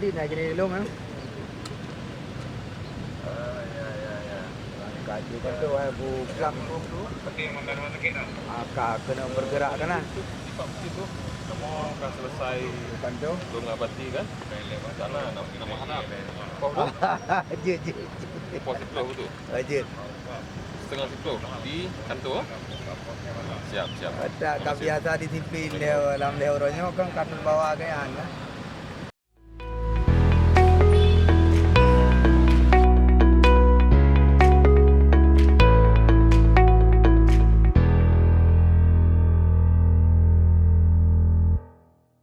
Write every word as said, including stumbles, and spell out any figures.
Nah, jadi lom, eh. Ah, ya, ya, ya. Langkah tu kan tu, eh, bu klam tu. Okey, makan rumah sakit dah. Ah, ka kena bergerak kan, ah. Di Pak Bukit tu, semua akan selesai. Bukan tu. Dong abati kan? Sana, nama, nama hana. Poh tu? Jeuet, jeuet, jeuet. Poh sepuluh tu. Ah, jeuet. Setengah sepuluh di kantor. Siap, siap. Tak, ka biasa disiplin dia dalam dia orang nyoh kan kantor bawah kan, ah.